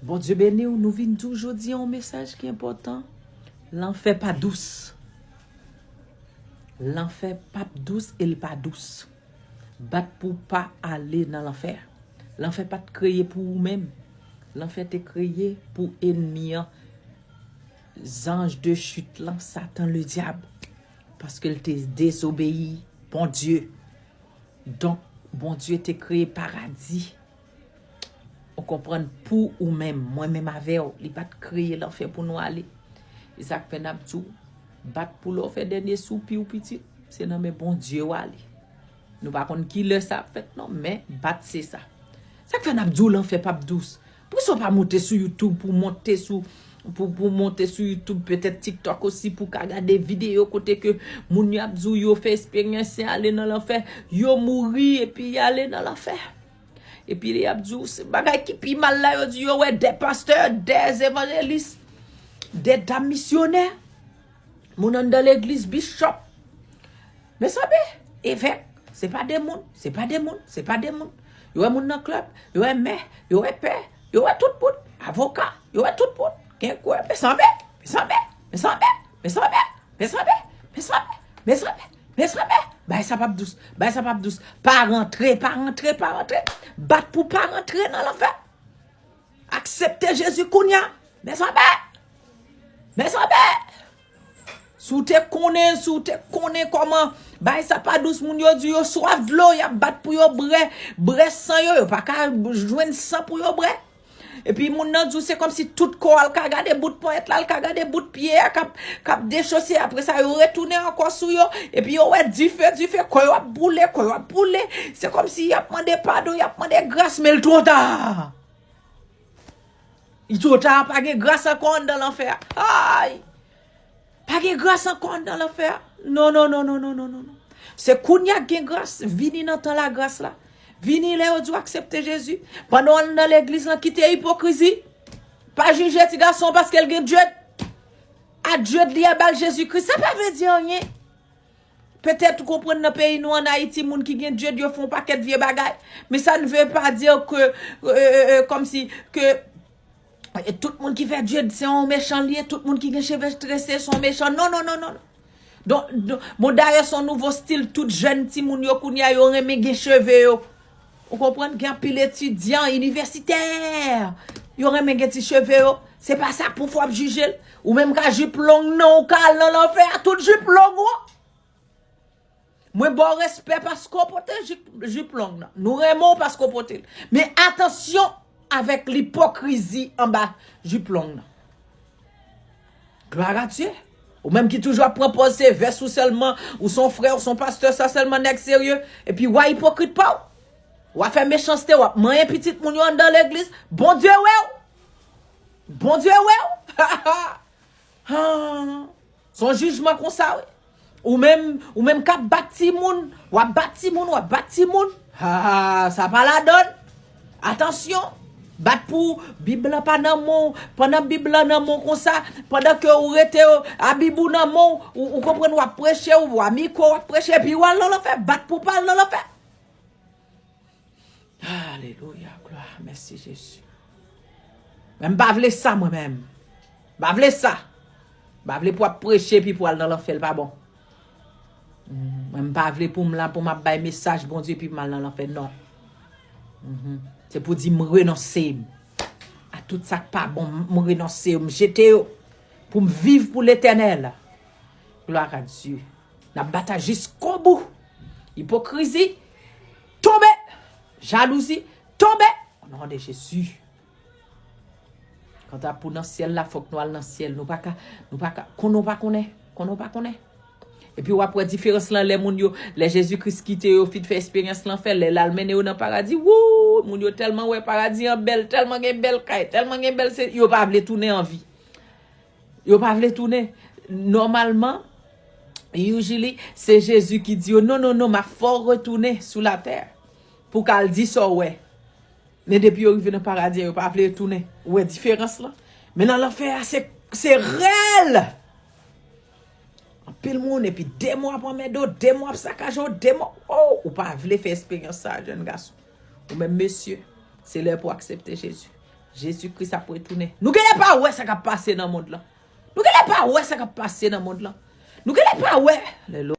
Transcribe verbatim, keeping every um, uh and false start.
Bondye beni w, nou vin di w jodi a yon mesaj ki enpòtan. Lanfè pa dous. Lanfè p ap dous e l pa dous. Bat pou w pa ale nan lanfè. Lanfè pa t kreye pou ou menm. Lanfè te kreye pou enmi an, zanj de chit lan, Satan le dyab. Paske l te dezobeyi Bondye. Donk, Bondye te kreye paradi. Ou konprann, pou ou menm, mwen menm avè w, li pa t kreye lanfè pou nou ale. E sa k fè n ap di w, bat pou lè w fè dènye soupi w pitit, se nan men Bondye w ale. Nou pa konn ki lè sa ap fèt non, men bat se sa. Sa k fè n ap di w lanfè p ap dous. Poukisa w pa monte sou YouTube pou monte sou pou, pou monte sou YouTube, petèt TikTok osi, pou ka gade videyo kote ke moun yo ap di w yo fè esperyans ale nan lanfè, yo mouri epi y ale nan lanfè. Epi y ap di w se bagay ki pi mal la, yo di yo wè de pastè, de evanjelis, de dam misyonè, moun anndan legliz, bishop. Mezanmi, evèk, se pa de moun, se pa de moun, se pa de moun. Yo wè moun nan klèb, yo wè mè, yo wè pè, yo wè tout moun, avoka, yo wè tout moun. Gen kwè, mezanmi, mezanmi, mezanmi, mezanmi, mezanmi, mezanmi, mezanmi, mezanmi. Bay sa p ap dous, bay sa p ap dous. Pa rantre, pa rantre, pa rantre. Bat pou pa rantre nan lanfè. Aksepte Jezi kounye a. Mezanmi! Mezanmi! Si w te konnen, si w te konnen kòman bay sa pa dous, moun yo di yo swaf dlo, y ap bat pou yo brè, brè san yo, yo pa ka jwenn san pou yo brè. Epi moun nan di w se kòmsi tout kò a l ka gade bout ponyèt la, l ka gade bout pye a k ap, k ap dechose, apre sa yo retounen ankò sou yo, epi yo wè dife, dife, kò yo ap boule, kò yo ap boule. Se kòmsi y ap mande padon, y ap mande gras, men l twò ta. Li twò ta, pa gen gras ankò anndan lanfè a. Ay! Pa gen gras ankò anndan lanfè a. Non, non, non, non, non, non, non, non. Se kounye a k gen gras, vini nan tan lagras la. Vini lè yo di w aksepte Jezi. Pandan w anndan legliz lan, kite ipokrizi. Pa jije ti gason paske l gen djed. A djed li a ba l Jezikri. Sa pa vle di anyen. Petèt ou konprann nan peyi nou ann Ayiti, moun ki gen djed yo fè yon pakèt vye bagay. Men sa ne veut pas dire que, euh, euh, euh, kòmsi ke, euh, tout moun ki fè djed se yon mechan li ye, tout moun ki gen cheve trese se yon mechan. Non, non, non, non, non. Donk, donk, bon, dayè se yon nouvo stil, tout jèn timoun yo kounye a yo renmen gen cheve yo. Ou konprann? Gen anpil etidyan, inivèsitè. Yo renmen gen ti cheve yo. Se pa sa k pou fè w ap jije l. Ou menm ka jip long nan, ou ka al nan lanfè a, tout jip long ou. Mwen ba w respè paske w pote jip, jip long nan. Nou renmen w paske w pote l. Men atansyon avèk lipokrizi anba jip long nan. Gloire à Dieu. Ou menm ki toujou ap pran pòz se vès ou sèlman, ou se yon frè, ou se yon pastè, sa sèlman nèg serye, epi w a ipokrit pa w. W a fè mechanste, w ap manyen pitit moun yo anndan legliz. Bondye wè w. Bondye wè w. Ah, se yon jijman konsa, wi. Ou menm, ou menm k ap bat timoun, w ap bat timoun, w ap bat timoun. Ah, sa pa ladann. Atansyon, bat pou Bib lan pa nan men w. Pandan Bib lan nan men w konsa, pandan ke ou rete a Bib ou nan men w, ou, ou konprann, w ap preche, ou a mikwo, w ap preche, epi w al nan lanfè, bat pou w pa al nan lanfè. Alelouya, glwa, mèsi Jezi. Men m pa vle sa mwen menm. M pa vle sa. M pa vle pou w ap preche epi pou w al nan lanfè, l pa bon. Mhm. Mwen m pa vle pou m la, pou m ap bay mesaj Bondye epi m al nan lanfè, non. Mhm. Se pou di m renonse m a tout sa k pa bon, m renonse yo, m jete yo, pou m viv pou Letènèl. Gloire à Dieu. N ap batay jiskobou. Ipokrizi, tonbe. Jalouzi, tonbe. O non de Jezi. Kanta pou nan syèl la, fòk nou al nan syèl. Nou pa ka, nou pa ka, konnen w pa konnen, konnen w pa konnen. Epi w ap wè diferans lan lè moun yo, lè Jezi Kris kite yo, fin fè esperyans lanfè, lè l al mennen yo nan paradi, wou, moun yo tèlman wè paradi an bèl, tèlman gen bèl kay, tèlman gen bèl se, yo pa vle tounen an vi. Yo pa vle tounen. Nòmalman, usually, se Jezi ki di yo, non, non, non, m ap fè w retounen sou latè pou w ka al di sa w wè. Men depi yo rive nan paradi a, yo pa vle retounen. Ou wè diferans lan? Men nan lanfè a, se, se rèl. Anpil moun, epi demon ap anmède w, demon ap sakaje w, demon, oh, ou pa vle fè esperyans sa, jèn gason. Ou menm mesye, se lè pou w aksepte Jezi. Jezi Kris ap retounen. Nou genlè pa wè sa k ap pase nan mond lan. Nou genlè pa wè sa k ap pase nan mond lan. Nou genlè pa wè. Alelouya.